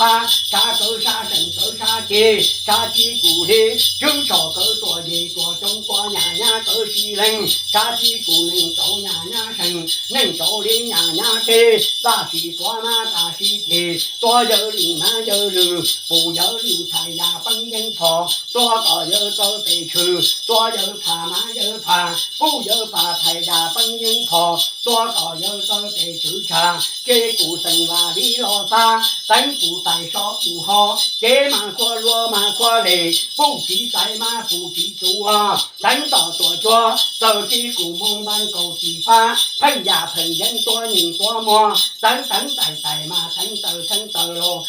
sab, sab kawv sab seem kawv sab ceg, sab cib kuv hli, tswb tso kawv tuam yeg tuam coob tuam nyam nyab kawv sib leeg, sab cib kuv neeg rau nyam nyab seem, neeg rau li nyam nyab ceg, txaj sim tuav mab txaj sim ceg, tuav yawg lwm mab yawg lwm, pum yawg lwm thais yas peeb yeeb phom, tuav kom yawg txawj pes tshwm, tuav yawg pham mab yawg pham, pum yawg pham thais yas peeb yeeb phom, tuav kom yawg txawj pes tshwm tshav, ceg kuv xeem Vaj Lis los xab, teeb kuv tais sov kuv ho, cev mas khuab luab mas khuab les, pum txiv tais mas pum txiv txuas, teeb tom tuam cuab, txawm ceg kuv moog npaj kaum tsis fab, pheej yam pheej yeeb tuab nyeeg tuab muag, teeb teeb tais tais mas theeb taw theeb taw los.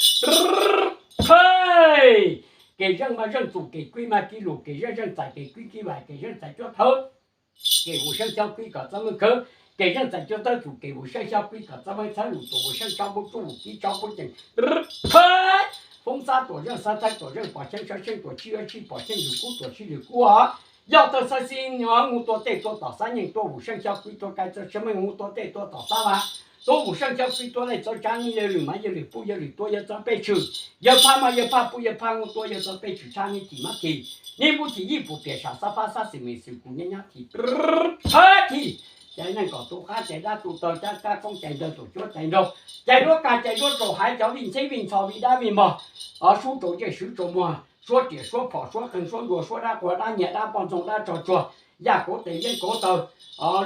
Kev zeej mas zeej txum kev kwib mas kwb lug, kev zeej zeej txais kev kwib kwb vam, kev zeej txais cuab thawb kev vus seej xyob kwib kom txawb meej khawb, kev zeej txais cuab thawb txum kev vus seej xyob kwib kom txawb meej txhawb lug tuam vus seej tsob npub tsuj vus kib tsob npub cees. Foob xab tuam zeej xab thawb tuam zeej pom cheeb sab seej tuam tshij ob tshij pom cheej lwg kub tuam tshij lwg kub os. Yog tawg xab xib nua ngu tua tej tua tom xab nyeej tuaj vus seej xyob kwib tuaj kaij txawj tshab meej ngu tua tej tua tom xab vas tuaj vus seej xyob kwib tuaj leej txawj tshab neb yawg lwm mas yawg lwm pum yawg lwm tuaj yawg txawj pej tshwm, yawg phaj mas yawg phaj pum yawg phaj ngu tua yawg txawj pej tshwm tshab neb tim mab tim, neb npub tim yij pum piam sam xab fab xab xwm mem xwm kuv nyab nyab tim thawb tim, cais neeg kom tu qab cais dab tu taw cab kab koob cais nrawg tuam cuab cais nraug, cais duab kag cais duab tsaus haiv cov vij ntxheb vij ntxho vij dab vij npog, sub rau ntsej swv rau muag suab riam suab phom suab qeeg suab nruas suab dab quas dab nyiag dab poj ntxoog dab tsog tsuag, yaj kauv tes yeeb kauv taw,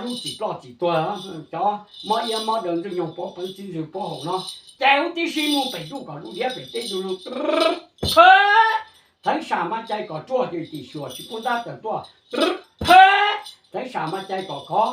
lub txim ploj txim tuag, cov mob iab mob daw ntxwg nyoog puav peev txiv ntxwg puav haum no, cais huv tib si mus pem ntuj kom lub liab pem teb du lug. Theeb sam mas cais kom tsuag tim xyuas tsis pub ntab tawm tuaj. Theeb sam mas cais kom khov,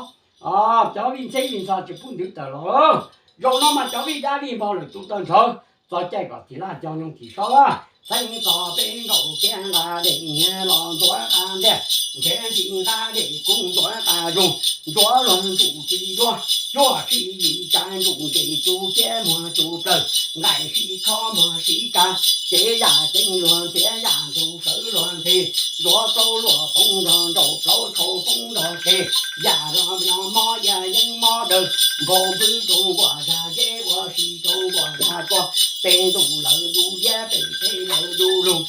cov vij ntxheb vij ntxho tsis pub ntwv tawm los. Zaum no mas cov vij dab vij npog lwm tus tawg ntsawv, txog caij kom tim laj cog nyoog tim sob lawm. Theeb txog peb nkaum kiab nqa dej nyiag los ntxuav qab ntiag, nrhiav nti nqa dej kub ntxuav qab zoog, ntxuav luag ntsuj plig duab, cuaj sij yim tsa ntsuj nres tsuj ciab muag tsuj plawg, nqaij sib khob muag sib tsa, cev yam ceeb luag ntxhiab yam ntug sawv luag nthe, ntxuav plaub luaj poob nrog nraum plaub tshau poob nrog ke, yam los mob yam yeeb mob daws, npau npwb rau nkuaj zag zeb ua si rau nkuaj zag tsua, peb ntuj lawv du liab peb teb lawv du lug.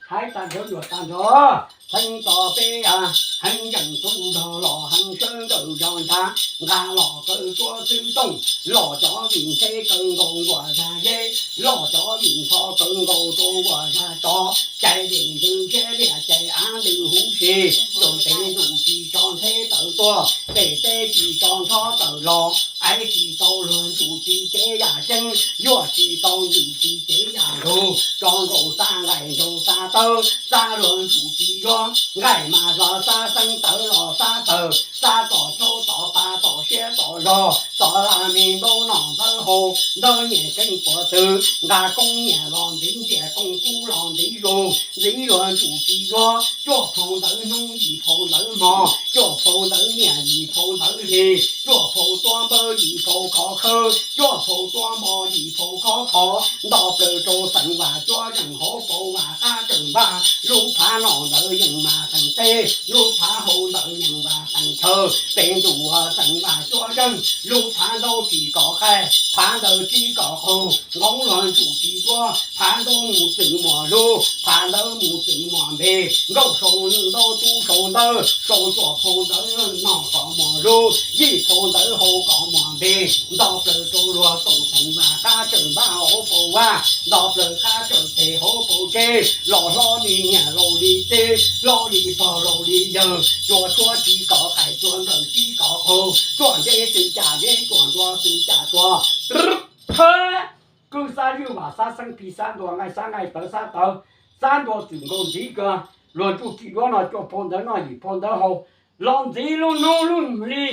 Hais tag nrho luag tag nrho, theeb txog peb heev zeej tub nrog los heev sawv nkawm zog ntshav, nqa los kaw tsuab xwb tooj, los cov vij ntxheb kaw nkaus nkuaj zag zeb, los cov vij ntxho kaw nkaus rau nkuaj zag tsov, cais dej ntws ntshiab liaj cais av ntws huv si, rau tes ntsuj plig tso ntxheb tawm tuaj, tes teb plig tso ntxhob tawm los, aiv tsis tau luag ntsuj plig cev yam ceeb, yuaj tsis tau ntsuj plig cev yam ntug, tso nkaus xab nqaij nraug xab tawb, xab luag ntsuj plig yuav, nqaij mas los xab xeeb tawv los xab tawg, xab tom chaub tom pa tom siab tom zog, tom la me ntaub noj ntaub haus, ntawv nyiam keeb puas twg, nqa koob nyiam los ntxiv ntxias koob kub los ntxiv zus, ntxiv luag ntsuj plig yuav, cuaj phau ntawv hnub yim phau ntawv hmo, cuaj phau ntawv niaj yim phau ntawv hli, cuaj phau tuab npawb yim phau khov khawb, cuaj phau tuab npo yim phau khov khov, nto plaws rau xeem Vam Cuab Zeej hauv paus Vam Qab Tsawm Npaj, lub phav no ntawd yeej mas xeem teb, lub phav hauv ntawd yeej mas xeem chaw, peb ntuj xeem Vam Cuab Zeej, lub phav ntaub tsis kom qaij, phav ntawd tsis kom qaug, nqoob luag ntsuj plig duab, phav ntaub mus txwm muas lub, phav ntawd mus txwm muas npe, nkauj sau ntaub tub sau ntawv, sau cuaj phau ntawv noj kom muas lub, yim phau ntawv hau kom muas npe, nto plaws rau luag toom xeem Vam Qab Tsawm Npaj hauv paus vaj, nto plaws qab tsawm tes hauv paus tseb, los hlob li niam laus li teb, hlob li pog laus li yawg, cua tshuab tsis kom qaij cua nkawm tsis kom qaug, cua ntse xwm cam zeb cua ntua xwm cam tsua. Kwj xab zwj vam xab xeeb plig xab ntua nqaij xab nqaij tawv xab tawv, xab ntua txwm nkaus ntxiv kag, luag ntsuj plig duab no cuaj phau ntawv noj yim phau ntawv haus, los ntxiv lub hnub lub hli,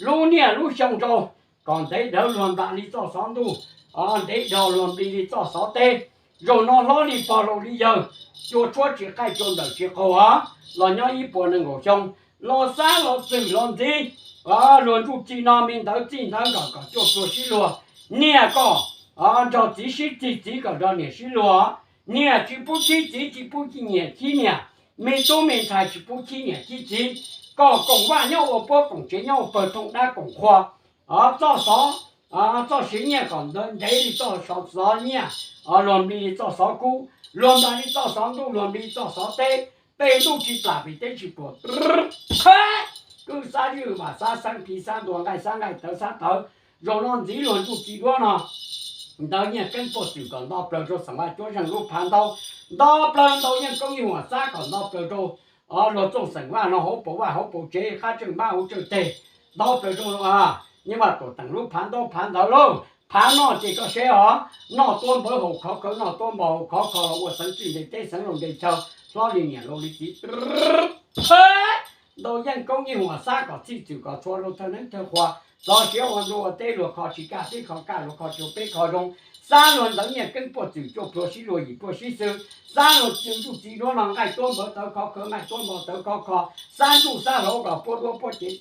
lub niaj lub xyoo rau, kom ntev dhawv luag nplas li txoj xov ntuj, ntev dhau luag npli li txoj xov teb. Zaum no hlob li pog laus li yawg, cua tshuab tsis qaij cua nplawm tsis qaug os, los nyob ib puas nees nkaum xyoo, los xab los txwm los ntxiv, luag ntsuj plig no me ntawv txij ntawv nkawm kom cuaj txuag sib luag, niam kom nrog txiv sib txig txiv kom nrog niam sib luag, niam tsis pub khib txiv tsis pub nyiam khib niam, me tub me ntxhais tsis pub khib niam khib txiv, kom koom vaj nyob ua puab koom tsev nyob ua pawg thooj dab koom qhua, txoj xov txoj siav nyiaj kom ntev li txoj xov nyiaj, luag nplig li txoj xov kub, luag nplig li txoj xov ntuj, luag nplig li txoj xov teb, pem ntuj tsis plam pem teb tsis puam, kwj xab ywj vam xab xeeb, phiv xab ntuas nqaij xab nqaij tawv xab tawv, zaum no ntxiv luag ntsuj txiv duab no ntawd nyiaj keeb puag txwm kom nto plaws rau xeem Vaj Cuab Zeeg lub phav ntaub, nto plaws ntau yeej koob yeej huam xab kom nto plaws rau luag txooj xeem Vaj no hauv paus vaj hauv paus tsev, qab tsawj mab hauv tsawj teg, nto plaws rau Nyiaj Vaj Tuam Teem lub phav ntaub phav ntawv lauj. Phav noj ces koj seb os, noj tuab npawv haus khov kho, noj tuab npau haus khov kho los ua xeev txwj nte teb xeev laus nte chaw, hlob li niam laus li txiv. Ntau yeej koob yeej huam xab kom txhij txwm kom txhua rau thawj neeb thawj qhua, txog siav ua ntuj ua teb luag kho tsis kaj peb kho kaj, luag kho tsis peb kho zoo, xab luag ntawd nyiaj keeb puag txwm cuaj pluag sib luag yim pluag sib xwb, xab luag ntsuj txiv duab no nqaij tuab npawv tawv khov kho, nqaij tuab npau tawv khov kho, xab ntsuj xab hlauv kom puab duab puab cev.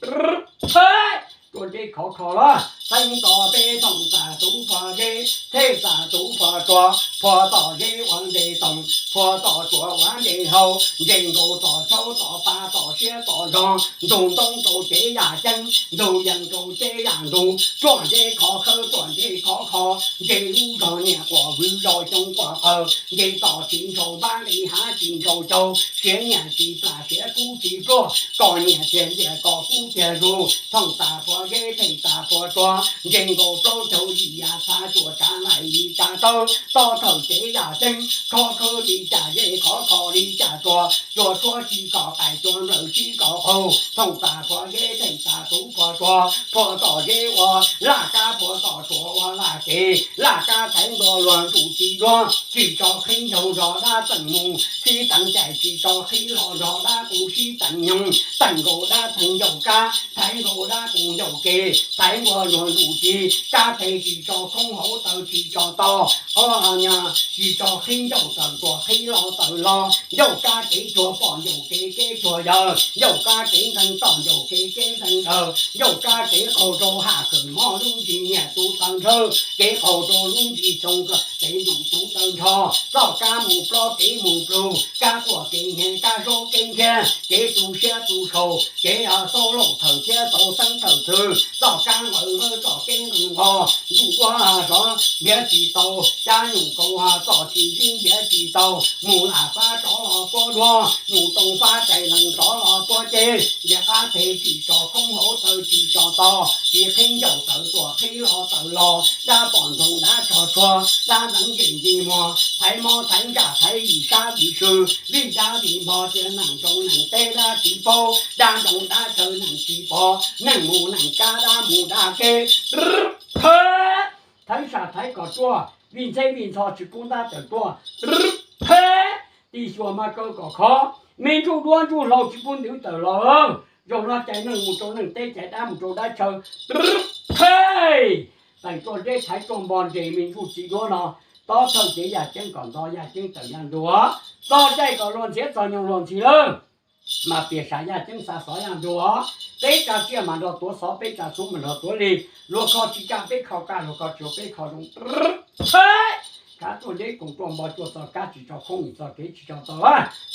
Tuaj deb khov kho los, xeeb tos peb thoom txas tuv phom zeb, thej txas tuv phom tsua, phom tom zeb ua nte toom, phom tom tsua ua nte hau, ntse nkaus tom tshauv tom pa tom siab tom zog, ntug ntoob rau cev yaj ceeb, ntug yees rau cev yaj ntug, tsuam ntseb khov khawb tsuam ntseb khov kho, ntseb lub zog niam quas vwv zog xyoo quas qawg, ntseb tom tsis ntshaus npab nqis hav tsis ntshaus caug, siav nyiaj tsis plam siav kub tsis pluag, koj nyiaj tiag ntiag koj kub tiag zug, thoom txas phom zeb thej txas phom tsua, ntse nkaus plaub caug yim yam txha tsuas tsav nqaij yim tsav tawb, tob thawj cev yaj ceeb, khov khawb li cas zeb khov kho li cas tsua, tsua tshuab tsis kom qais tsua nplawm tsis kom qaug, thoom txas phom zeb thej txas tuv phom tsua, phom tom zeb ua laj kab phom tom tsua ua laj kev, laj kab thaiv ntua luag ntsuj txiv duab, tsis tso qhib ncaug nrog dab txeem mus, sib teev cais tsis tso qhib los nrog dab qus sib teev nyoog, teem nkaus dab theej ncauj kab, thaiv nkaus dab qus ncauj kev, thaiv ntua luag ntsuj txiv, kab thev tsis tso khoob hauv taw tsis tso to, qhov tsis tso qhib ncauj tawm tuam qhib los tawm los, ncauj kab kev tsuag pom ncauj kev kev tsuag yawg, ncauj kab kev nqeeg tom ncauj kev kev nqeeg dawg, ncauj kab kev qaug rau ham kawm mob lub ntsis niam tus taw nrhawv, kev qaug rau lub ntsis xyoo kawm kev ntuj tus taw nrho, txoj kab mus plob kev mus plug, kab quaj kev hnyev kab zaub kev nkiag, kev tu siab tu sau, kev xaub laum thawm thiab xaus xeeb thawm txwv, txoj kab nqawm nqawb txoj kev nqawm nqos, ntuj duab zov ntiav tsis tau, cab nyuj kaus txoj tsis zib ntiav tsis tau, mus lam fab tsov los puab duab, mus tooj fab tais lees tsov los puab ceg, ntiav qab thev tsis tso khoob hauv taw tsis tso to, tsis qhib ncauj tawm tuam qhib los tawm los, dab pom ntsoog dab tsho tshuag, dab deev ntsej nti muag, thaiv mob thaiv ntsaj thaiv yim sab yim sw, vij dab vij npog cia neeg nroo neeg teb dab tsis paub, dab nroo dab chaw neeg tsis pom, neeg mus neeg kab dab mus dab kev. Thaiv sam thaiv kom tuaj, vij ntxheb vij ntxho tsis pub ntab tawm tuaj. Theb, tis xyuas mas kaw kom khov, me ntsuj duab ntsuj hlauv tsis pub ntwv tawm los. Zaum no cais neeg mus rau neeg teb, cais dab mus rau dab chaw. Theb, teem tuaj deb thaiv tuaj npo nres me ntsuj txiv duab no, tob thawj cev yaj ceeb kom nto yaj ceeb tawm yaj ntug, txog caij kom luag ntxhiav txog nyoog luag ntxhi lawm. Mas piam sam yaj ceeb xa xov yaj ntug, peb tsa tsiaj mas nrog tuav xov, peb tsa txhuv mas nrog tuav lig, luag kho tsis kaj peb kho kaj, luag kho tsis peb kho zoo. Theb, kab tuaj deb koom tuaj npo cuaj txoj kab tsis tso khoob yim txoj kev tsis tso tau.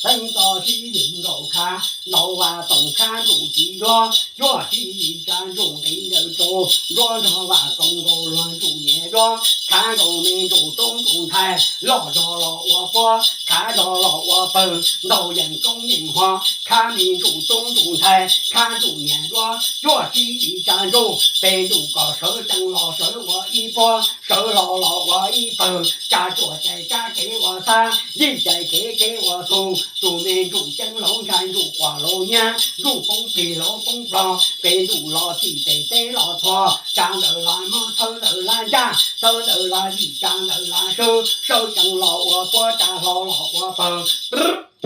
Xeeb txoj sib yeem nkaus khav, ntaus vas toom khav ntsuj txiv duab, cuaj sib yim tsa ntsuj nqi ntawm rau, nruab nrog vam koom nkaus luag ntsuj niam duab, khav nkaus me ntsuj tub ntsuj ntxhais, loj zog los ua puab, khav zog los ua pawg, ntaus yeem koob yeem huo, khav me ntsuj tub ntsuj ntxhais, khav ntsuj niam duab, cuaj sib yim tsa ntsuj, pem ntsuj kom sawv tsees los sawv ua ib puab, sawv hlo los ua ib pawg, tsa tsuam cais kab kev ua xab, yij cais kev kev ua xu, tus me ntsuj ceeb laus ntshai ntsuj quas laus nyab, ntsuj poob plig laus poob plog, pem ntsuj los txij pem teb los txhua, tsa ntawm las mob txhawb ntawm las ncaj, txhawb ntawm las yim tsa ntawm las swb, sawv tsees los ua puab tsa hlo los ua pawg.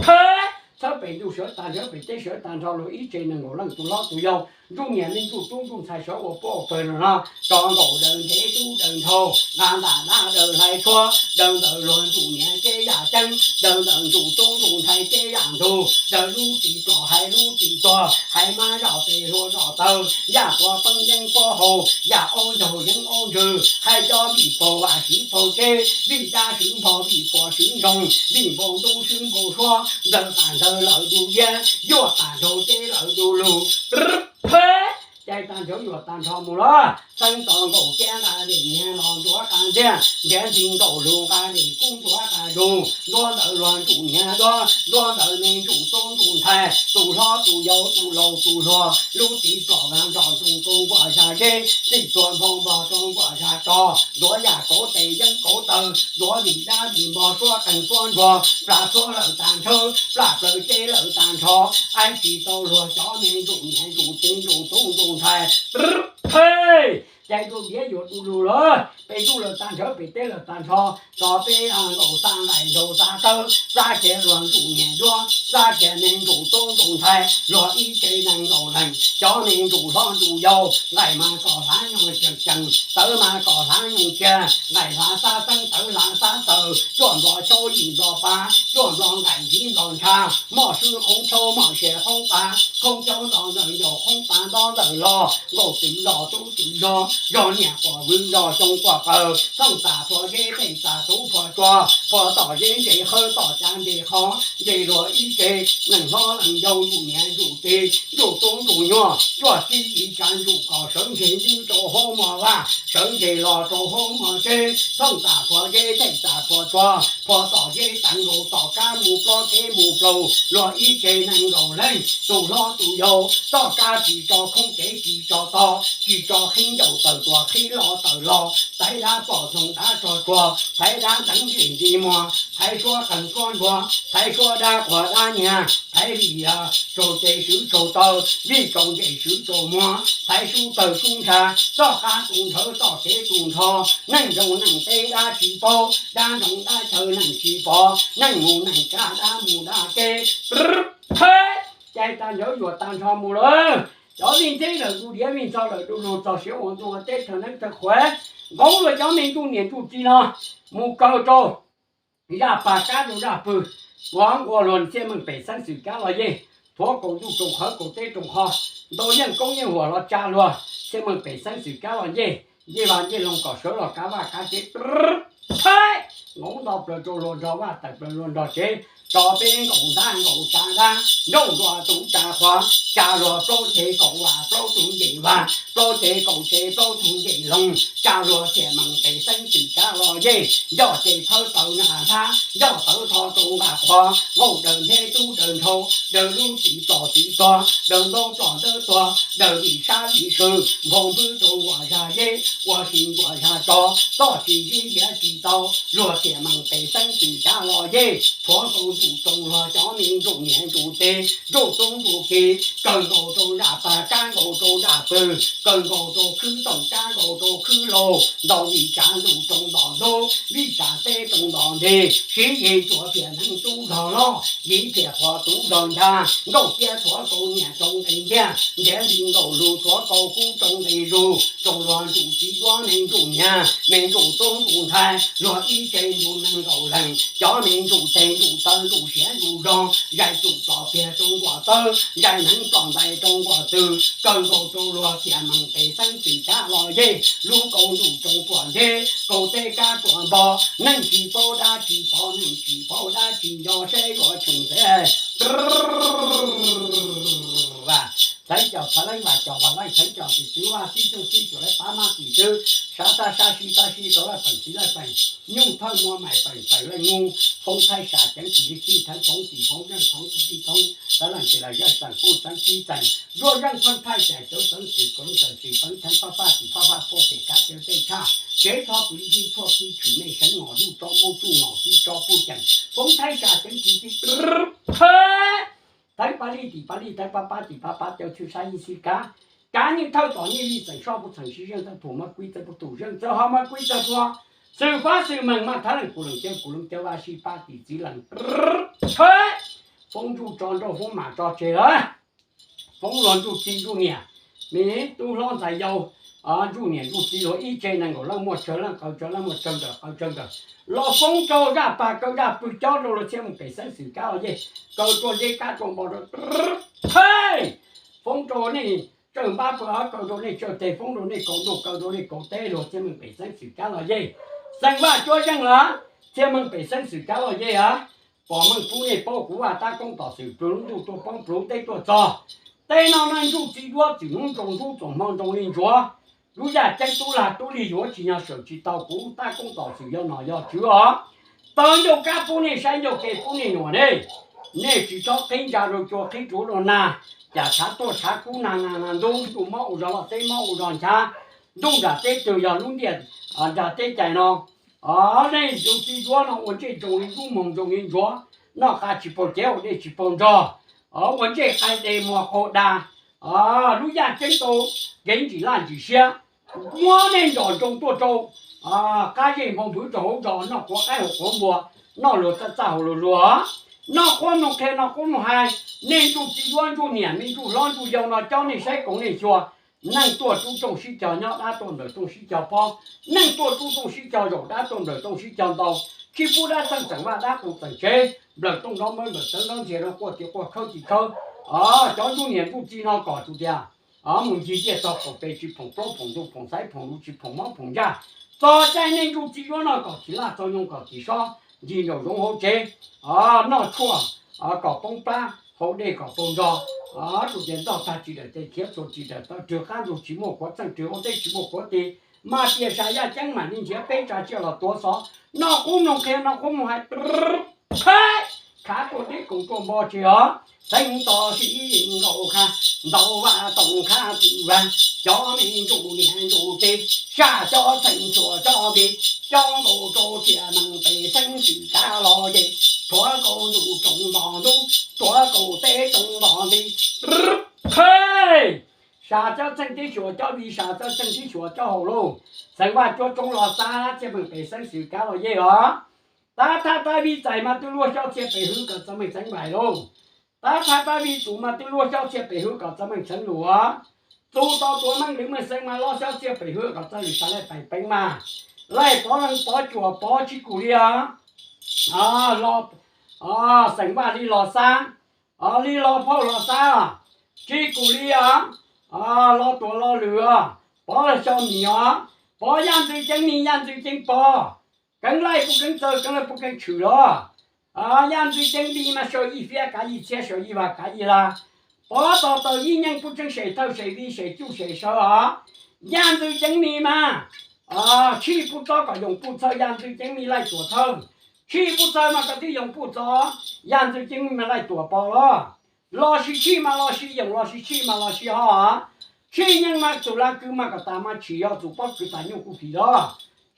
Theb, txhawb pem ntsuj sawv tag nrho, pem teb sawv tag nrho, luag ib tse nees nkaum leej tus hlob tus yau, ntsuj niam me ntsuj tub ntsuj ntxhais sawv ua puab ua pawg no no, tso nkaus daws ntev tub daws nrhau, nqa ntam dab daws hlais tshuab, daws ntawm luag ntsuj niam ceb yaj ceeb, daws ntawm ntsuj tub ntsuj ntxhais ceb yaj ntug, daws lub txim plos hais lub txim tuag, hais mab zoj pes hlua zoj taw, yaj puav peeb yeeb puab hau, yaj aub ncaug yeeb aub ntswg, hais cov vij paug vam siv paug ceb, vij dab siv npog vij puas siv ntsoog, vij npau ntub siv npau suab, ntawg tas ntawg lawm du liab, yuaj tas nraug ceb lawm du lug. Theb, Cai tag nrho yuam tag nrho mus lawm. Xeeb tov nkaus kiab nqa dim nyiag los ntuav qab ntiag, ntiav ntxi nkaus lug nqa dim kub ntuav qab zug, ntuav ntawd luag ntsum nyiag duab, ntuav ntawd me ntsum tub ntsum ntxhais, tus hlob tus yau tus laus tus hluas, lub txiv pom vas nrog ntoo rau nkuaj zag zeb, txij tuag npog npog rau nkuaj zag tsog, ntuav yam kauv tes yeeb kauv taw, ntuav vim dab vim npog suab qeeg suab ntsuag, plam suab lawm tag nrho, plam plaws ceb lawm tag nrho, aib tsis tau luag cov me ntsum niam ntsum txiv ntsum tub ntsum ntxhais. Cai ntuj diav yuav du lug lawm, peb ntuj lawm tag nrho peb teb lawm tag nrho, tso peb nkaus xa nqaim nraug xa tawb, xa kiag luag ntsum niam ncuab, xa kiag me ntsum tub ntsum ntxhais, luag ib tse nees nkaum leej, cov me ntsum hlob ntsum yau, nqaim mas kom hlav nyoog cees cees, tawb mas kom hlav nyoog kiag, nqaim hlav xab xeeb tawb hlav xab taws, cuaj nplo xyaub yim nplo pab, cuaj nplo nqaim yim nplo ntsha, moj swb qoob xyaub moj se qoob pab, qoob xyaub nto ntawm ncaus qoob pab nto ntawm los, nkauj twm los tub twm zog, zog niam quas vwv zog xyoo quas qawv, thooj txas phua zeb theej txas tub phua tsua, phua tom zeb ntse qhawv tom cav ntse qhov, ntse luag ib tse, neeg hlob leej yau ntsum niam ntsum txiv, ntsum tub ntsum nyuag, cuaj txib yim tsav ntsum kom sawv ntseg ntws rau hauv mos vaj, sawv ntseg los rau hauv mos tsev, thooj txas phua zeb theej txas phua tsua, phua tom zeb teev nkaus tom kab mus plob teb mus plaug, luag ib tse nees nkaum leej, tus hlob tus yau, txoj kab tsis tso khoob tsev tsis tso to, tsis tso qhib ncaus tawm tuas qhib los tawm los, thaiv dab pom ntxoog dab tsog tsuag, thaiv dab nteev ntim nti muag, thaiv suab qeeg suab ntsuag, thaiv suab dab quag dab nyiag, thaiv vim tsaug ces swv tsaug taw, vij tsaus ntseg swv tsaus muag, thaiv sub tawg sub ntsha, txoj qab tu nthawv txoj kev tu nrho, neej zoo neej teb dab tsis paub, dab nroo dab chaw neej tsis pom, neej mus neej kab dab mus dab teb. Cai tag nrho yuam tag nrho mus lawm. Cov vij ntxeb lawm du diav vij ntxhov lawm du lug txog siav ua ntuj ua teb thawj neeb thawj qhuav, nqoob luag cov me ntuj niam ntuj txiv no mus kawg rau zaj pag kab rau zaj pwg, tuav nqua luag txhiaj meej pem xeeb xwm kab los yej, thuav kaus ntuj roos qhawv kaus teb roos qho, ntau yeej koob yeej huam los tsa luag txhiaj meej pem xeeb xwm kab los yej, ncej vaj ncej loog kom sawv los kav vaj kav tsev. Nqoob nto plaws rau luag nrog vaj tawm plaws luag nrog tsev, tso peb nkaum ntab nkaum tsa dab, nrauj ntua tus tsa qhuav, tsa luag plaub ceg kaum vam plaub tug ncej vaj, plaub ceg kaum tsev plaub tug ncej loog, tsa luag txhiaj meej pem xeeb xwm kab los yej, ncoj ces thawb taw nqa nthab, ncoj tawv tho rau nqa qhuav, nqauj daws ntheb tub daws nrhau, daws lub txim txom txim tuag, daws ntaub txom ntawb tuag, daws vim sab vim sw, nphau npwb rau nkuaj zag zeb, ua si nkuaj zag tsov, txoj tsis zib ntiav tsis tau, luag txhiaj meej pem xeeb xwm kab los yej, thuav kaus ntuj roos luag cov me ntuj niam ntuj txiv, ntuj tub ntuj ki, kawg nkaus rau zaj pag kab nkaus rau zaj pwg, kawg nkaus rau khwb toom kab nkaus rau khwb laug, ntau vij tsav ntuj roos ntom ntub, vij tsav teb roos ntom nti, siv yig tsuas phiaj neeg tub zog loj, yig phiaj qhov tub zog ncag, nkauj tiab thuav kaus nyiaj tsoo nqi ntiag, ntiav nti nkaus lug thuav kaus kub tsoo nqi zug, rau luag ntuj txiv duab me ntuj niam, me ntuj tub ntuj ntxhais, luag ib tse ntuj nees nkaum leej, cov me ntuj teg ntuj taw ntuj siav ntuj zog, zais txum txom piag rau nkuaj tawb, zais neev txom ntais rau nkuaj twg, kawg nkaus rau luag txhiaj meej pem xeeb xwm kab los yej, lub kaus ntuj tsoo puam nteb, kaus teb kab ruam npo, neej tsis paub dab tsis pom, neej tsis paub dab tsis nco, saib yuav tsheej ntev. Txheev caum txheev leej vam caum vam leej txheev caum tim txwv vaj txib xyooj txib xyuas laib pab mab tim tswb, sab tab sab sib tab sib rau laj peem txiv laj peem, nyuj thawj muaj maim peem peem leej nub, foob thaib sam ceev tsis li txij theev foov tim foov zeej thoov txij txij thoov, txheev leej tsis lawm zeej txeem kuj txeev txib txeem, zuaj zeej pheej thaij txais cawv txeev txwm kav lub txeev txwm peev theev faj faj tim faj faj puaj pem kav cawv tej tshaj, tsev txhob pw ib tsib tshuaj kib tshwm mej seev ngos zuj tso puj tsuj ngos kib tso puj ceem, foob thaib sam ceev tsis txij theev pab lij tim pab lij, theev pab pab tim pab pab, cawv txhwj sab yij xib kab, kav nyuj thawj tom nyuj yij txeem soj puj txheem sib zeej txawj phum mab kuib txawj puj tum zeej txawj ho mab kuib txawj phua, xwm fab xwm meej maj thab leej kuv leej cawv kuv leej cawv vaj sib pab tim txiv leej. Foob ntsuj tso nrauj foob mam tso tseg lawm. Foob luag ntsuj txiv ntsuj niam, me tub hlob ntxhais yau, ntsuj niam ntsuj txiv luag ib tse nees nkaum leej muaj tsawg leej qaws tsawg leej muaj tsawg nkawm qaws tsawg nkawm, los foob rau zaj pag kaw zaj pwg cob rau luag txhiaj meej pem xeeb xwm kab los yej, kaw rua zeb kab rua npo rau, foob rau nej tsawg npab pw, kaw rau nej tsawg teg, foob rau nej kaus ntuj kaw rau nej kaus teb, luag txhiaj meej pem xeeb xwm kab los yej, xeem vaj cuab zeej lawm, txhiaj meej pem xeeb xwm kab los yej a. Pom meej pub nej paub kuv vaj tab koob tom xwm pluag lub ntuj tuaj poob pluag lub teb tuaj txog, Tej no neej ntsuj txiv duab txwm hnub ntsoo ntsuab txoom hmo ntsoo li ntsuav. Lub yaj ceeb tub lag tub lig yuav tsis yog sawm tsis tau kuv Tab Koob Tom Xwm yog nom yog tswv os. Tau ncauj kab pub nej saib ncauj ke pub nej nyuam ne. Nej tsis txhob qhib ntsa rau cua qhib tsuav rau nag, cas tshav tuaj tshav kub nag nag ntub, ntuj mob ua zog loj teb mob ua zog nchav, ntuj nram teb twg yog lub ntiaj nram teb cais no. Neej ntsuj txiv duab no ua ntsej ntsoos li ntsuab moog ntsoos li ntsuav, noj qa tsis paug cev haus dej tsis paug nrog, ua ntsej qaij dej muag qaug dag, lub yaj ceeb tau kev ntsim laj ntsim siab. Muab nej nrom ntsoos tuaj rau qab zej npau npwv rau hauv zos, noj quav qaib haus quav npua, noj luag txaj txaj haus luag luag. Noj qhuab mloog qhia noj qhuab mloog hais, neej ntsuj txiv duab ntsuj niam me ntsuj hlob ntsuj yau no cob nej saib koom nej xyuas. Neej tuaj rub rooj sib cog nyob, dab tuaj nplawm rooj sib cog pob. Neej tuaj rub rooj sib cog zaum, dab tuaj nplawm rooj sib cog ntau. Tsis pub dab txeej txeem vaj, dab qus txeem tsev, nplawm tooj nrov mawb, nplawm tawv nrov ntxhias, rau quaj tias quaj khawb tis khawb. Cov ntsuj niam ntsuj txiv no kom tus tias mus ncig tiaj txog qaum pes tsis phoom plaub phoom ntug phoom xaiv phoom lus, tsis phoom mob phoom ntsaj. Txog caij neej ntsuj txiv duab no kom thim laj txog nyoog kom thim sob ncig nraum zoov hauv tsev, noj tshuaj kom poob plab, haus dej kom paug nrog. Tus tias ntxoj tag tsis dawm tes, khiav txhuas tsis dawm taw, rwg qab ntug tsis muaj khuav txeej, rwg hauv teb tsis muaj khuav tis. Mas tias sam yaj ceeb mam li nrhiav peb tsa tsiaj los tuav xov. Noj qhuab mloog qhia noj qhuab mloog hais, khav tuaj deb koom tuaj npo tsis os. Xeev tos sib ib nkaus kha, ntau vaj toom kha twm vaj, cov me ntsuj niam ntsuj txiv, saj cov txheej xyuas cov npis, cov nkaus rau txia meej pem xeeb xwm kav los yej, tuav nkaus ntuj tsoom nto ntub, tuav nkaus teb tsoom nto nti. Sam cov txheej tib xyuas cov npis, sam cov txheej tib xyuas cov haus lauj. Xeev Vaj cuab tsoob los xab, txia meej pem xeeb xwm kav los yej os. Tab thaj tab vij txais mas twb luaj xyob txhia pem hwv kom txog meej xeev vais lauj. Tab thaj tab vij tsum mas twb luaj xyob txhia pem hwv kom txog meej xeev lus os. Txus tau tuav meej lwm meej xeev mas luaj xyob txhia pem hwv kom txog lwm sab laij pais peev mas. Laij pov leej pov cuam pov tsis kus li os. Xeem Vaj li los xab, li los phauj los xab, tsis kus li os. Lo tuam lo lwm os, pov xyo mis os, pov yaj ntxwg ceeb mis yaj ntxwg ceeb pov. Keev laij pub keev txawg, keev laij pub keev tshwm los. Yaj ntxwg ceeb mis mas sau yij fiab kav yij txhiab, sau yij vag kav yij lag. Pov tos taws yij nyeej pub tseeb sem thawj sem viv sem cuj sem saw os. Yaj ntxwg ceeb mis mas tshij pub txob kom yoos pub txhawj, yaj ntxwg ceeb mis laij tuam thawj. Tshij pub txhawj mas kom tib yoos pub txob, yaj ntxwg ceeb mis mas laij tuam pov los. Los sis tshij mas los sis yoos, los sis tshij mas los sis ho. Tshij nyeej mas txug laj kws mas kom tas mas tshim, yog txug pob kws tas nyuj kuj phim los.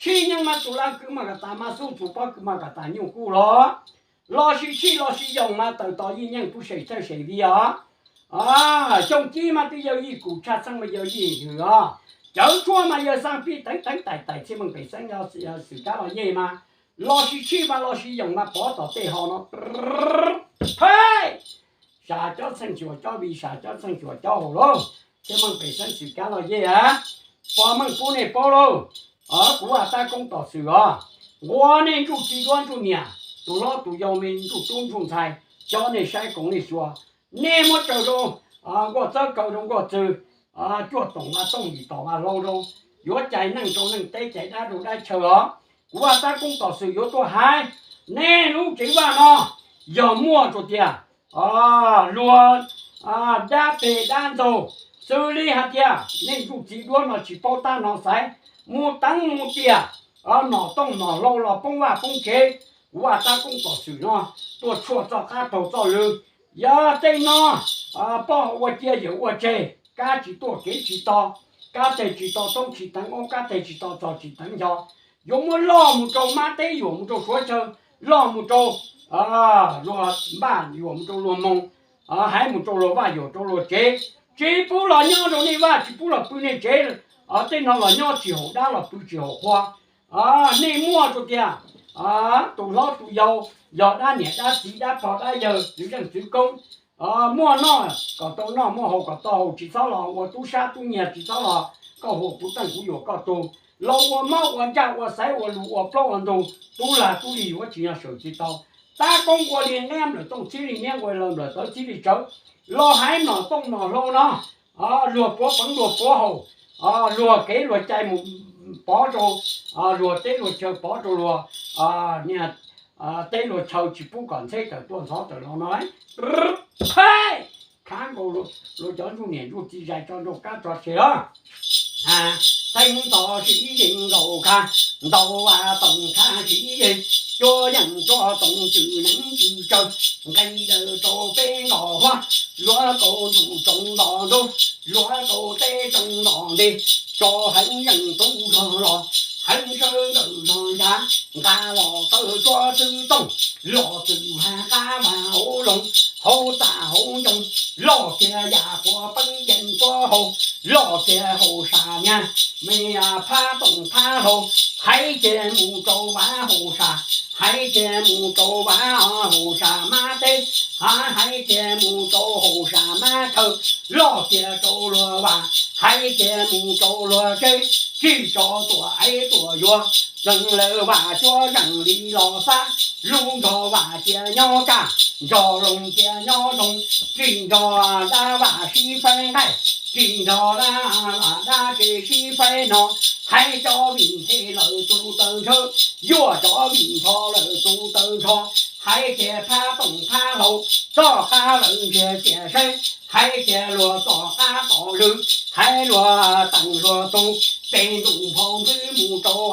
Tshij nyeej mas txug laj kws mas kom tas mas xub, txug pob kws mas kom tas nyuj kuj los. Los sis tshij los sis yoos mas taws tos yij nyeej pub sem thawj sem viv os. Xyoo cib mas twb yawg yij kum, tshaj txheej mas yawg yij hwm os. Cawv tshuaj mas yawg xaj pij teev teev tais tais txhia meej pem xeeb xwm kav los yej mas. Los sis tshij mas los sis yoos mas pov tom tej ho no. Phej! Sam cov txheej xyuas cov viv, sam cov txheej xyuas cov haus lauj. Txhia meej pem xeeb xwm kav los yej a, pov meej pub nej paub lauj. Kuv Vaj Tab Koob Tom Xwm os, nquas nej ntsuj txiv duab ntsuj niam, tus hlob tus yau me ntsuj tub ntsuj ntxhais, cov nej saib koom nej xyuas. Nej muab tsaws rau nkuaj txawb kaw rau nkuaj txwg, cuaj toom vaj tooj yim tom vaj hlau rau, yuav cais neej rau neej teb, cais dab rau dab chaw os. Kuv Vaj Tab Koob Tom Xwm yuav tuaj hais, nej lub tsev vaj no yog muaj rau tias luag dab peg dab ntxaug, xws li hais tias nej ntsuj txiv duab no tsis paub tab no xaiv, mus teev mus tiam, nom tooj nom hlau los poob vaj poob tsev. Kuv Vaj Tab Koob Tom Xwm no tuaj tshuaj txoj qab taug txoj lw. Yog tej no poj ua cia yawm ua tseg, kab tsis tuaj kev tsis to, kab teg tsis to toob tsis teev aub, kab teg tsis to txog tsis teev ncho, yuav muab loj mus rau mab teb, yuam mus rau suav chaw, loj mus rau luag npaj, yuam mus rau luag moog, haiv mus rau luag vaj, yuam rau luag tsev. Tsis pub los nyob rau nej vaj, tsis pub los pw nej tsev. Tej no los nyob tsis haum dab, los pw tsis haum qhua. Nej muaj rau tias tus hlob tus yau, yog dab niam dab txiv, dab pog dab yawg, txwv zeej txwv koob, muaj noj kom tau noj, muaj haus kom tau haus, tsis txhob los ua tub sab tub nyiag, tsis txhob los koj huam kuv txeej kuv yuam koj tug, los ua mob ua ntsaj ua xaiv ua lus ua plaub ua ntug, tub lag tub lig yuav tsis yog sawm tsis tau. Tab koob nqua li neb, nplawm tooj txhib li niab, nqua li nplawm tawv txhib li tsawv. Los haiv nom tooj nom hlau no, luag puav peev luag puav haum, luag kev luag cai mus pov rau luag teb luag chaw, pov rau luag niag teb luag chaw, tsis pub kom ntxheb tawm tuaj ntxhov tawm los no. Phej! khab nkaus luag cov ntsuj niam ntsuj txiv zais tso nraum kab tso tseg os. Txheeb tog sib yeej nkaus kha, ntaus vas toom kha sib yeej, cuab yeej cuab toom cwm neev cwm tsawg, nqe daws rau peb nkaus huab, luav kaus ntuj tsoom nto ntuj, luav kaus teb tsoom nto ntej, tso heev yeej tub zog los, heev sawb nkawm zog ncav, nqa los taw tsuab xwb tooj, los txwm vag qab vag hauv loog, hauv txaj hauv ncoo, loj kiag yam quav peeb yeej quav hau, loj kiag haum sam niag me phab toom phab hlau, haiv kiag mus rau vav haum sam, haiv kiag mus rau vav haum sam mab teb, haiv kiag mus rau haum sam mab chaw, loj kiag rau luag vam, haiv kiag mus rau luag tsev, tsis tso tuam aiv tuam yuav, txeev lawv vam cuab zeem li los xab, lub nrog vam cia nyob kaj, nrog loog cia nyob loog, tsis nrog dab vam sib faib nqaij, tsis nrog dab vam dab tsev sib faib no, haiv cov vim nthe lawm tus taw ntshaw, yuaj cov vim nrho lawm tus taw nrho, haiv kiag phab toom phab hlau, txoj qab lawm ntsiag tiam saib, haiv kiag luag txoj qab tom lwm, haiv luag teem luag tug, pes ntuj nphau npwb mus rau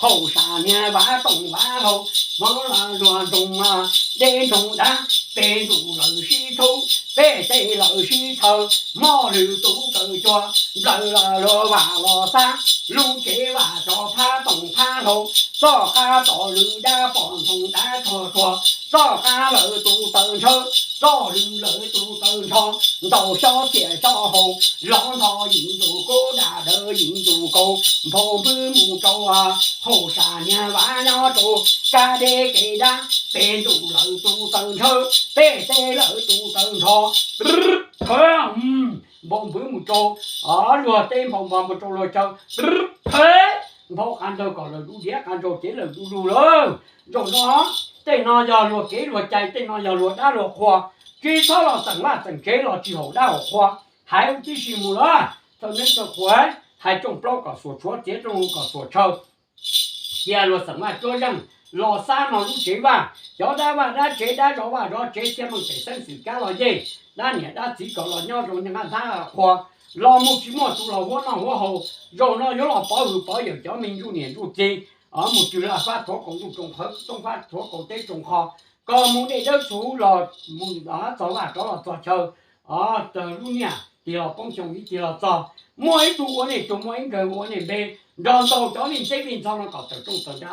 haum sam niag vav toom vav hlau, hmoob luag nroog deb nroog dav, pes ntuj lawm sib txhub, peb teb lawm sib txhaw, mob lwm tus kaw cua, nplawg luag vam los xab, lub tsev vam tso phab toom phab hlau, txoj qab tom lwm dab pom nthoov dav txhog txhua, txoj qab lawm tus taw ntshaw, txoj lwm lawm tus taw nrho, ntaus xyob txiam xyob hau, lov nto yim ntus kub dam dawv yim ntus kaus, nphau npwb mus rau haum sam niag vav nyob rau, kab deb kev dab, pes ntuj lawm tus taw ntshaw, peb teb lawm tus taw nrho. Nphau npwb mus rau luag teb, nphau npog mus rau luag chaw, nphau qab nraug kom lawm du diav, qab nraug cev lawm du lug lawm. Zaum no tej no yog luag kev luag cai, tej no yog luag dab luag qhua, tsis txhob los txeem vaj txeem tsev los tsis haum dab haum qhua. Hais tib si mus lawm, txawj neeb txawj qhuav, hais rooj plaub kom xuas tshuav, txiav rooj lug kom xuas tshaw. Cia luag xeem vaj cuab zeej los xab no lub tsev vaj, cov dab vaj dab tsev, dab zov vaj zov tsev, txhiaj meej pem xeeb xwm kab los yej, dab niam dab txiv kom los nyob zoo nqaj nthab qhua, los mus tsis muaj tus los huab noj huab haus. Zaum no yuav los pov hwm pov yawm cov me ntsuj niam ntsuj txiv, mus txwg laj fab thuav kaus ntuj tsoom qhawv, toob fab thuav kaus teb tsoom qho, kom mus dej dawb txhuv los mus txog vaj rov los txog chaw, tawg lub niaj tig los poob xyoo ib tig los txog, muaj ib tug ua nej tug, muaj ib nkawg ua nej npe, nrog ntaus cov vij ntxheb vij ntxhov no kom tawm rooj tawm nra.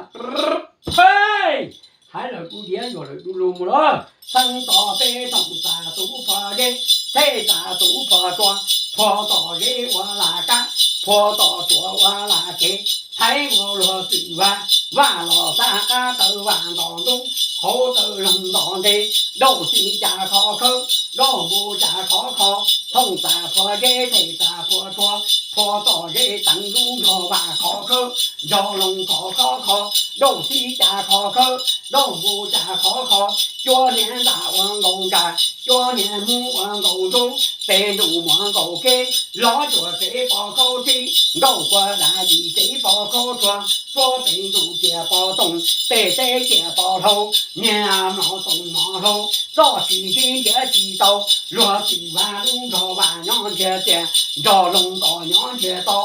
Hais lawm du diav, yuam lawm du lug mus lawm. Xeeb tos peb thoom txas tus phom zeb, thej txas tus phom tsua, phua tom zeb ua lam kab, phua tom tsua ua lam kev, thaiv ua luag txwm vaj, vaj los xab qab taw vaj ntos ntub, hauv taw loog ntos nteg, dauj xib cas khov khawb, dauj npu cas khov kho, thooj txas phua zeb, thej txas phua tsua, phua tom zeb teev lub nrog vaj khov khawb, nrog loog khov khov kho, dauj xib cas khov khawb, dauj npu cas khov kho, cuab niag ntaj ua nkaus ntsas, cuab niag hmoob ua nkaus ntub, pes ntuj muaj nkaus kev, lov cuam tsev pos khaub txib, nkauj kua dam yim tsev pos khaub tsua, suab pes ntuj cia pos tooj, pes teb cia pos hlau, niag mlom toom mlom hlau, txoj tsis ntsib ntiav tsis tau, luag txwm vaj lub nrog vaj nyob ntsiag tiag, nrog loog ntos nyob ntsiag to.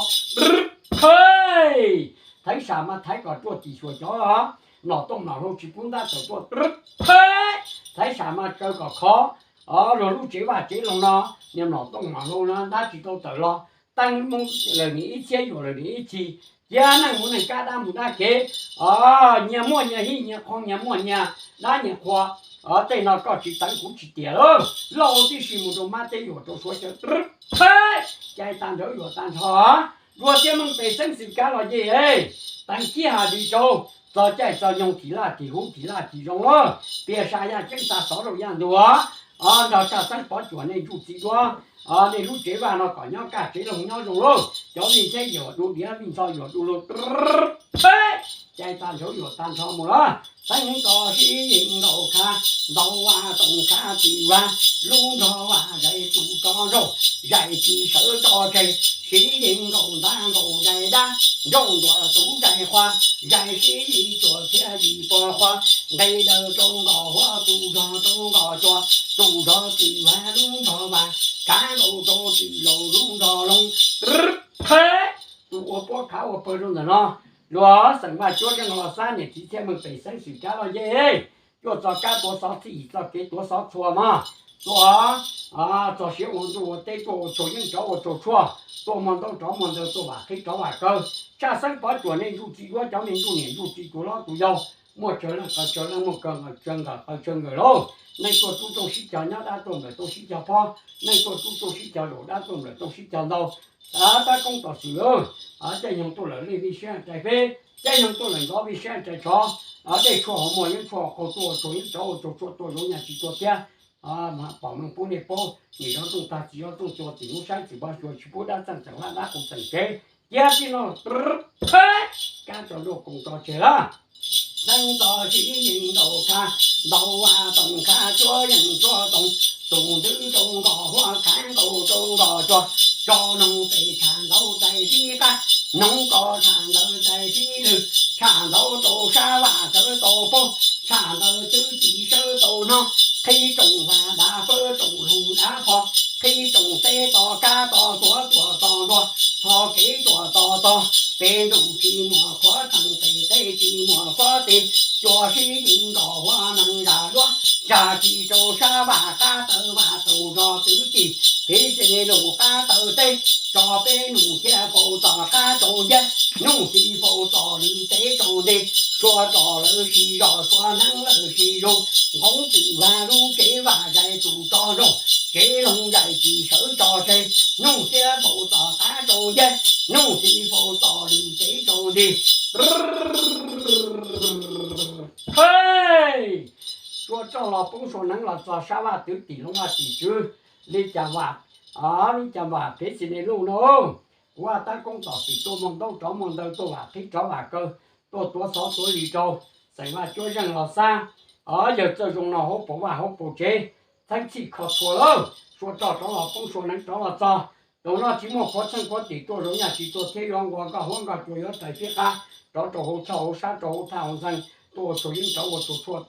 Thaiv sam mas thaiv kom ruaj tim xyuas cov mlom tooj mlom hlau tsis pub ntab tawm tuaj. Thaiv sam mas tsaws kom khov luag lub tsev vaj tsev loog no, niag mlom tooj mlom hlau no ntab tsis tau tawm los, teeb mus lawm niam ib txhiab yuam lawm niam ib txhis, cia neej mus neej kab dab mus dab kev, nyias muaj nyias hij nyias qhoo nyias muaj nyias dab nyias qhua. Tej no koj tsis teev kuv tsis tiam lawm, lauj tib si mus rau mab teb yuam rau suav cawv. Cai tag nrho yuam tag nrho, dua txhiaj meej pem xeeb xwm kab los yej, teev kiag has dis rau, txog caij txog nyoog tim laj tim hub tim laj tim zoo lawm, pias sa yaj ceeb xa xov rau yaj ntuag, nrog tsaj xeeb pov cuam nej ntsuj txiv duab, nej lub tsev vaj no kom nyob kaj tsev loog nyob zoo lauj, cov vij ntxheb yuam du diav vij ntxhov yuam du lug. Cai tag nrho yuam tag nrho mus lawm, xeeb hneev tso sib yeej nkaus kha, ntaus vaj toom kha txwm vaj, lub nrog vaj zais tus tso nraug, zais tsis sawv tso tseg, sib yeej nkaus ntab nkaus zais dab, nraug ntuam tus zais qhua, zais sib yim cuam txhiaj yim pos qhua, nqe daws rau nkos huab, tus zog rau nkos tsua, tus zog twm vaj lub nrog vas, kav nkaus rau twm laus lub nrog loo. Tus ua puab khav ua pawg rau ntawm no, luag xeem Vaj Cuab Zeej Los Xab niam txiv txhiaj meej pem xeeb xwm kab loj yej, cuaj txog kab tuav xov txhij, yim txoj kev tuav xov txhua mog. Tuaj, txog siav ua ntuj ua teb, tuaj ua tsaug yeeb rov ua tsaug tshuaj, tuaj muag ntaub rov muag ntawv, tuaj vam qhib rov vam kaw. Tshaj xeeb pov cuam nej ntsuj txiv duab, cov me ntsuj niam ntsuj txiv, tus hlob tus yau, muaj tsawg leej qaws tsawg leej, muaj tsawg nkawm qaws tsawg nkawm lauj. Neej tuaj rub rooj sib cog nyob, dab tuaj nplawm rooj sib cog phob. Neej tuaj rub rooj sib cog zaum, dab tuaj nplawm rooj sib cog ntau. Tab koob tom xwm, caij nyoog tuaj lawm lej vij siab rais feb, caij nyoog tuaj lawm ntxov vij siab rais tshov. Dej tshuaj hauv muag, yeeb tshuaj hauv qaug, tuaj ua tsaug yeeb rov ua tsaug tshuaj, tuaj zoo nyaj tsis tuaj thiab. Pom meej pub nej paub, niam zov rooj tag, txiv zov rooj tsua, txim hnub saib txim npog xyuas, tsis pub dab txeej txeem hlab dab qus txeem tsev. Ciab tib no, kab tso nruj koom tso tseg lawm. Neeb txo sib yeej nkaus kha, ntau vaj toom kha, tsuab yeej tsuab toom, tus ntwv rau nkos huab, khav nkaus rau nkos tsua, tso noog pem tshaj ntau tais sib qab, noog kos tshaj ntawd tais sib lwg, tshaj ntau rau sab vaj sawv tau paub, tshaj ntawd twb tsis sawv tau hnov, qhib rooj vag dav fawb rooj loog dav pho, qhib rooj teb to kab to tuav tuam to ntua, tho kev tuam to to, pem ntuj tsis muaj qhuav theej, pem teb tsis muaj qhuav tes, cua sib yeej nkaus huab neeg zam duab, tsa tsis rau sab vaj qab taw vaj taus zog twv tij, kev xeeb lus qab taw teb, tso peb nug thiab faus txog qab tsaus nceb, nug txiv faus txog lwm teb tsaus nteg, sua tso lawv sib zog, sua hneev lawv sib zog, nqoov twm vaj lub tsev vaj zais tus tso zog, tsev loog zais tsis sawv tso tseg, nug thiab faus txog qab tsaus nceb, nug txiv faus txog lwm tsev tsaus nteg. Sua roj los poob sua hneev los txog sab vaj twv tim loog vaj tim tswv, li cas vam, lub cas vam kev xeeb lus no. Kuv tab koob tom xwm tuaj muag ntaub rov muag ntawv, tuaj vam qhib rov vam kaw, tuaj tuav xov tuav zis rau xeem Vaj Cuab Zeej Los Xab. Yawg txawj zoo no hauv paus vaj hauv paus tsev, txheeb txhij kho txhua lawm. Sua roj rov los poob sua hneev rov los txog, tus no tsis muaj qhuav txheej qhuav tim, tuaj zoo nyaj tsis tuaj thiab, yuav nquag nkoj huab nkoj cua, yuav rais fiab qab, rov rau hauv choj hauv sab, rau hauv thaj hauv ntxeeg, tuaj ua tsaug yeeb rov ua tsaug tshuaj.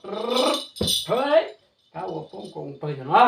Thawj, kab ua poob koom pawg ntawm no.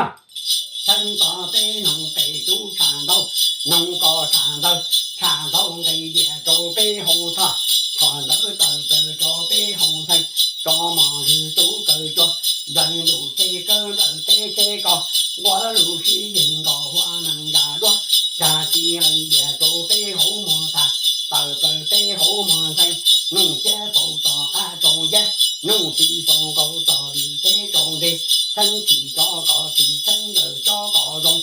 Txheeb txo peb noog pem tub tshaj ntau, noog kos tshaj ntawd tshaj ntau, nqis diam rau peb hauv thaj, tshaj ntawd tawm plaws rau peb hauv ntxeeg, tso mos lwg tub kaw cua, nplaws lus teb kawg nplaws teb teb kos, nquab lus sib yeej nkaus huab neeg zam duab, tsa tsis lees diam rau peb hauv muag thaj, tawm plaws peb hauv muag ntxeeg, nug thiab faus txog qab tsaus nceb, nug txiv faus nkaus txog lwm teb tsaus nteg, txheeb tsis tso kos tsis txheeb lawm tso kos zoo.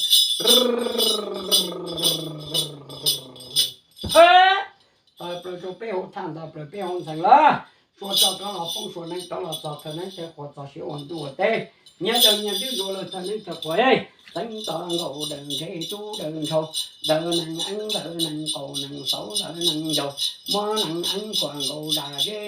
Tawm plaws rau peb hauv thaj, ntawm plaws peb hauv ntxeeg lawm. Sua roj rov los poob sua hneev rov los txog, thawj hneev thawj quas txog siav ua ntuj ua teb, nyias daws nyias ntwb ntsuav lawm, thawj hneev thawj quas. Txheeb txo nkaus daws ntshe tub daws nrhau, daws nees eeb daws nees qaum nees xauv daws nees ncaus, muab nees eeb khuam nkaus zam zeb